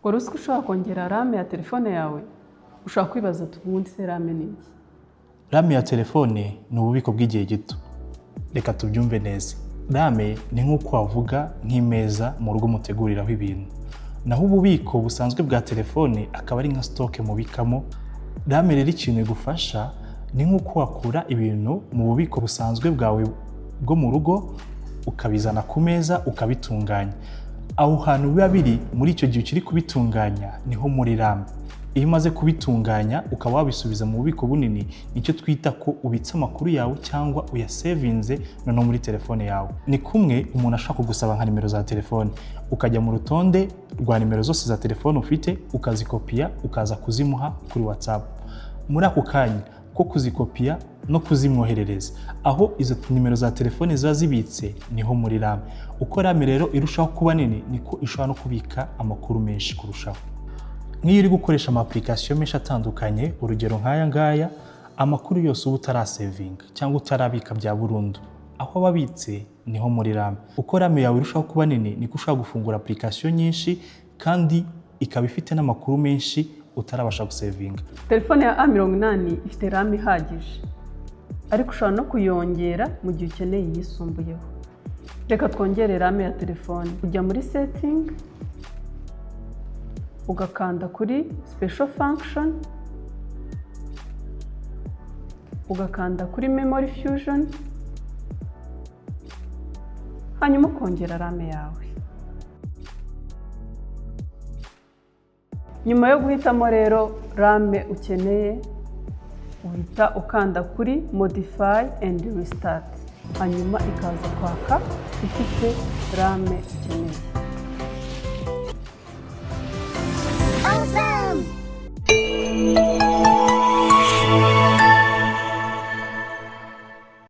Wari uzi ko ushobora kongera RAM ya telefone yawe? Ushobora kwibaza uti: "Ubundi se RAM ni iki?" RAM ya telefone ni ububiko bw'igihe gito. Reka tubyumve neza. RAM ni nk'uko wavuga nk'imeza mu rugo muteguriraho ibintu, naho ububiko busanzwe bwa telefone akaba ari nka stock mubikamo. RAM rero ikintu igufasha ni nk'uko wakura ibintu mu bubiko busanzwe bwawe bwo mu rugo, ukabizana ku meza, ukabitunganya. Aho hantu biba biri muri icyo gihe ukiri kubitunganya niho muri RAM. Iyo umaze kubitunganya ukaba wabisubiza mu bubiko bunini, nicyo twita ko ubitse amakuru yawe cyangwa uyasevinze noneho muri telefone yawe. Ni kumwe umuntu ashobora kugusaba nka nimero za telefone, ukajya mu rutonde rwa nimero zose za telefone ufite, ukazikopiya, ukaza kuzimuha kuri WhatsApp. Muri ako kanya ko kuzikopiya no kuzimwoherereza, aho izo nimero za telefone ziba zibitse niho muri RAM. Uko RAM rero irushaho kuba nini, niko ishobora no kubika amakuru menshi kurushaho. Nk'iyo uri gukoresha ama application menshi atandukanye, urugero nk'aya ngaya, amakuru yose uba utarasevinga cyangwa utarabika bya burundu, aho aba abitse niho muri RAM. Uko RAM yawe irushaho kuba nini, niko ushobora gufungura application nyinshi kandi ikaba ifite n'amakuru menshi utarabasha gusevinga. Telefone ya A80 ifite RAM ihagije, ariko ushobora no kuyongera mu gihe ukeneye iyisumbuyeho. Reka twongere RAM ya telefone. Ujya muri setting, ugakanda kuri special function, ugakanda kuri memory fusion, hanyuma ukongera RAM yawe. Nyuma yo guhitamo rero RAM ukeneye, uhita ukanda kuri modify and restart, hanyuma ikaza kwaka ifite RAM ukeneye.